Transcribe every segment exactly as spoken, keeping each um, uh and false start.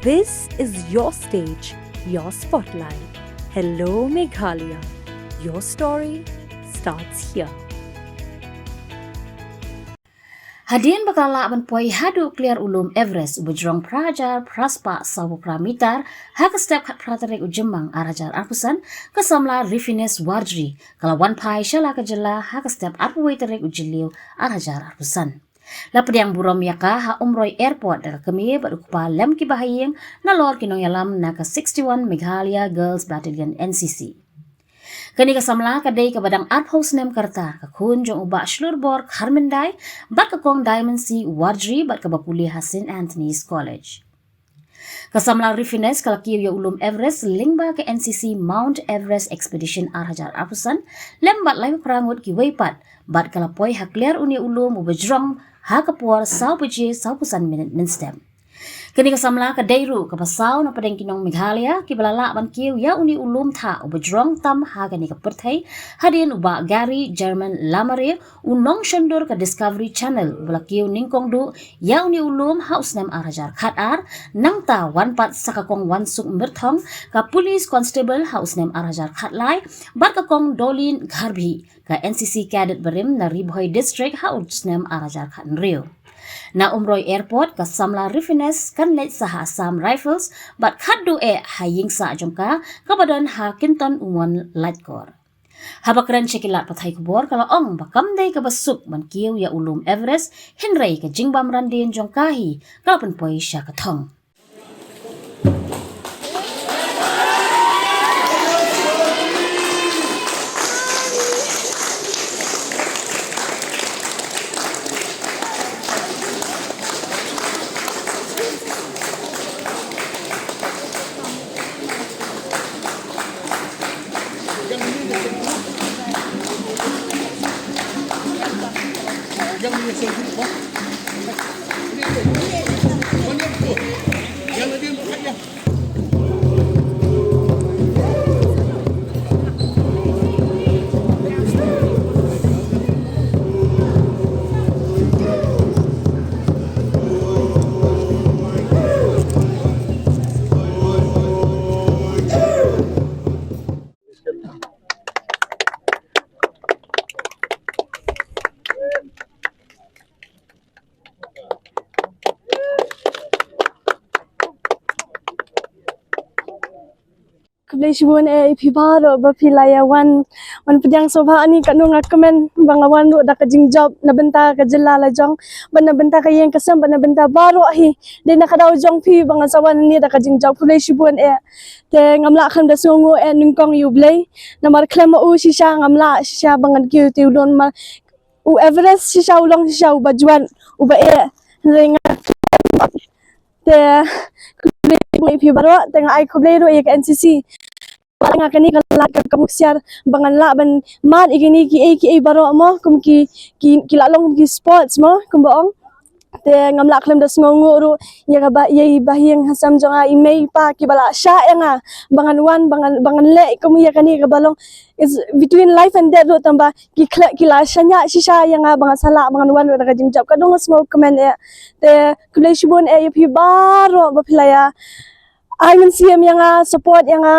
This is your stage, your spotlight. Hello, Meghalaya. Your story starts here. Hadien ba ka la lah ban poi haduh kliar u lum Everest uba jrong phra hajar phra spah saw phew phra mitar ha ka step khatphra tarik u Jymmang ar hajar arphew san, ka samla Rifines Warjri ka la wan phai sha la ka jylla ha ka step arphew wei tarik u Jylliew ar hajar arphew san. La pdiang burom ïa ka ha Umroi Airport da ka kmie bad u kpa lem ki bahaïing nalor ki nongïalam na ka sixty-one Meghalaya Girls Battalion, N C C. Kane ka samla ka dei kaba dang arphew snem ka rta, ka khun jong u Bah Shlurbor Kharmyndai bad ka Kong Diamond C Warjri bad kaba pule ha Saint Anthony's College. Ka samla Rifines ka la kiew ïa u lum Everest lyngba ka N C C Mount Everest Expedition ar hajar arphew san lem bad laiphew phra ngut kiwei pat, bad ka la poi ha kliar une u lum uba jrong ha ka por saw baje saw phew san minit mynstep. Kane ka samla ka dei ruh kaba saw na pdeng ki nong Meghalaya kiba la lah ban kiew ïa une u lum thah uba jrong tam ha kane ka pyrthei, hadien u Bah Gary German Lamare, u nongshondur ka Discovery Channel, uba la kiew nyngkong duh ïa une u lum ha u snem ar hajar khatar, nangta wan pat sa ka Kong Wansuk Myrthong, ka Police Constable ha u snem ar hajar khatlai, bad ka Kong Dolin Gharbhi, ka N C C Cadet barim na Ri Bhoi District ha u snem ar hajar khathynriew. Na Umroi Airport ka samla Rifines kan leit sa ha Assam Rifles bad khatduh eh ha ïing sah jong ka, kaba don ha Kinton Umon Laitkor. Haba kren sha ki lad pathai khubor ka la ong ba kam dei kaba suk ban kiew ïa u lum Everest, hynrei ka jingbam randien jong ka hi ka la pynpoi sha ka thong. Khublei shibun eh ïa phi baroh ba phi la ïa wan, wan pdiang sngewbha ani, katno nga kmen ba nga wan ruh da ka jingjop na bynta ka jylla la jong, bad na bynta ka ïing ka sem, bad na bynta baroh hi. Dei na ka daw jong phi ba nga sa wan ani da ka jingjop. Khublei shibun eh. Te ngam lah khlem da sngewnguh eh nyngkong ïa U Blei. Namar khlem ma u shisha ngam lah shisha ba ngan kiew te u lum, namar u Everest shisha u long shisha uba jwat, uba eh. Hynrei nga, te khublei ïa phi baroh, te nga ai khublei ruh ïa ka N C C. Nga kane ka lad ka, ka buk siar ba ngan lah ban mad ïa kine kiei kiei baroh mo, kum ki, ki, ki la long kum ki sports mo, kumba ong. Te ngam lah khlem da sngewnguh ruh ïa kaba, ïa i bahaïing hasem jong nga, i mei i pa kiba la shah ïa nga ba ngan wan, ba ngan, ba ngan leh kum ïa kane kaba long, it's between life and death ruh, tangba ki khleh, ki la shaniah shisha ïa nga ba nga sa lah ba ngan wan ruh da ka jingjop. Katno nga sngewkmen eh. Te khublei shibun eh ïa phi baroh ba phi la ïa ai mynsiem ïa nga, support ïa nga,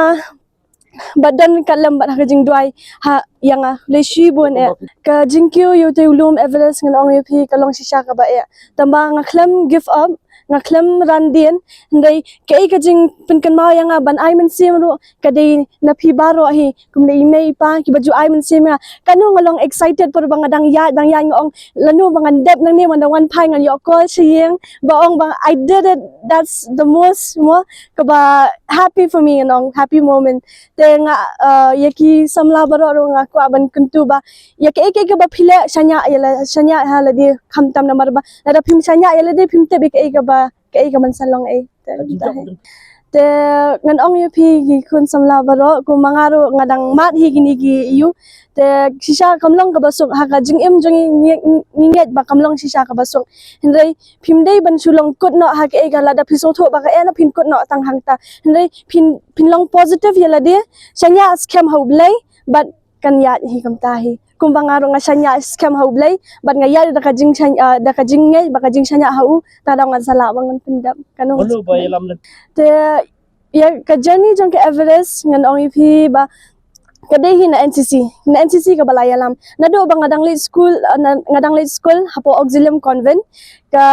bad don ka lem bad ha ka jingduwai ha ïa nga. Khublei shibun eh. Ka jingkiew ïa u te u lum Everest ngan ong ïa phi ka long shisha kaba eh. Tangba nga khlem give up, nga khlem ran dien. Hynrei kaei ka jingpynkynmaw ïa nga ban ai mynsiem ruh ka dei na phi baroh hi, kumne i mei i pa kiba ju ai mynsiem ïa nga. Katno nga long excited por ba nga dang ïaid, dang ïaid nga ong lano ba ngan dep nangne, man da wan phai ngan ïoh call sha ïing ba ong ba I did it. That's the most mo, kaba happy for me, you know, happy moment. Te nga, uh, ïa ki samla baroh ruh nga kwah ban kyntu ba ïa kaei kaei kaba phi leh shaniah ïa la, shaniah ha lade, khamtam namar ba lada phim shaniah ïa lade phim tip ïa kaei kaba, kaei kaban sa long ei. Te te ngan ong ïa phi ki khun samla baroh, kum ma nga ruh nga dang mad hi kine ki ïa u. Te shisha kam long kaba suk ha ka jingim jong ngi, ngi, ngi ngeit ba kam long shisha kaba suk. Hynrei phim dei ban shu long kut noh ha kaei ka, lada phi sngewthuh ba ka eh na phin kut noh tang hangta. Hynrei phin, phin long positive ïa lade, shaniah skhem ha U Blei bad kan ïaid hi kumta hi. kumba nga ruh nga shaniah skhem ha U Blei, bad nga ïaid da ka jingshaniah, ah, da ka jingngeit bad ka jingshaniah ha u, te nga dang ngan sa lah ba ngan pyndep. Kano. Mano ba ïalam lynti? Te ïa ka journey jong ka Everest ngan ong ïa phi ba ka dei hi na N C C, na N C C kaba la ïalam. Naduh ba nga dang leit skul, ah, na, nga dang leit skul hapoh Auxilium Convent, ka,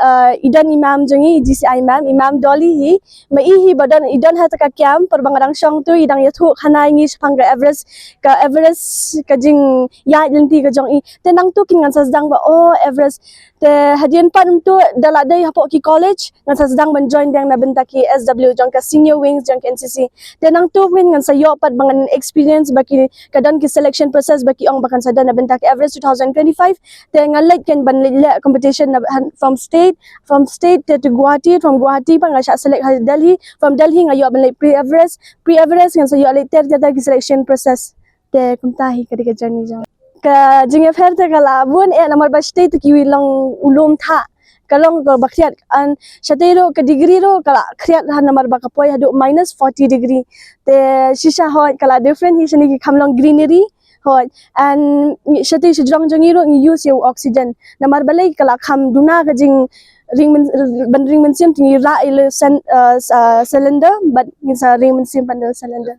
ah, i don i mam jong ngi, i G C I mam, i mam Dolly hi, ma i hi ba don, i don ha kata ka camp, por ba nga dang shong tu, i dang ïathuh khana ïa ngi shaphang ka Everest, ka Everest, ka jingïaid lynti ka jong i. Te nangtu kin ngan sa sdang ba, oh, Everest. Te hadien pat nangtu da la dei hapoh ki college, ngan sa sdang ban join biang na bynta ki S W jong ka senior wings jong ka N C C. Te nangtu kin ngan sa ïoh pat ba ngan experience ba ki, ka don ki selection process ba ki ong ba kan sa don na bynta ka Everest two thousand twenty-five. Te nga leit ken ban leit leh competition na, han, from state, from state te to Guwahati, from Guwahati pat nga shah select ha Delhi, from Delhi nga ïoh ban leit pre-Everest, pre-Everest ngan sa ïoh leit ter ter ter ki selection process. Te kumta hi ka dei ka journey jong. Ka jingïapher te ka la bun eh namar ba shatei te kiwei long u lum thah. Ka long kaba khriat, and shatei ruh ka degree ruh ka la khriat ha namar ba ka poi haduh minus forty degree. Te shisha hoi ka la different hi, shane ki kham long greenery hoi. And shatei shajrong jong ngi ruh ngi use ïa u oxygen. Namar balei ka la kham duna ka jingring myn-, ban ring mynsiem te ngi rah ïa la sen-, uh, s-, uh, cylinder, bad ngin sa ring mynsiem pan da cylinder.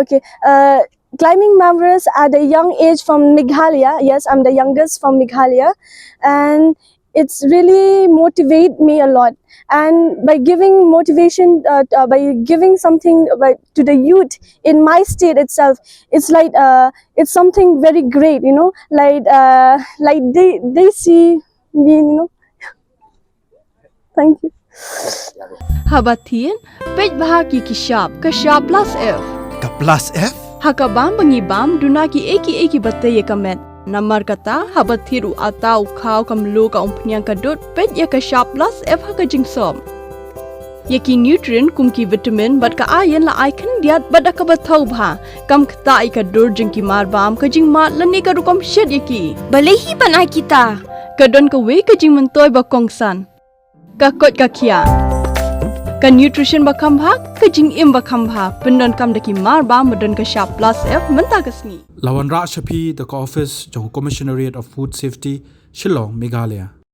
Okay, uh, climbing Mount Everest at a young age from Meghalaya. Yes, I'm the youngest from Meghalaya, and it's really motivate me a lot. And by giving motivation, uh, uh, by giving something, uh, by, to the youth in my state itself, it's like, uh, it's something very great, you know. Like, uh, like they they see me, you know. Thank you. Haba thied, peit bha ki ki shap, ka shap plus F. Ka plus F? Ha ka bam ba ngi bam, duna ki ei ki ei kiba tei ïa ka met. Namar kata, haba thied u atta, u khaw, ka mluh, ka umphniang, ka dud, peit ïa ka shap plus F ha ka jingsop. Ïa ki nutrient kum ki vitamin bad ka iron la ai khyndiat bad da kaba thaw bha. Kam ktah ïa ka dur jong ki mar bam, ka jingmad lane ka rukom shet ïa ki. Balei hi ban ai kita? Ka don kawei ka jingmyntoi ba kongsan. Ka koit ka khiah. Ka nutrition ba kham bha, ka jingim ba kham bha. Pyndonkam da ki mar bam ba don ka shap plus F mynta ka sngi. La wanrah sha phi da ka office jong Commissionariat of Food Safety, Shillong, Meghalaya.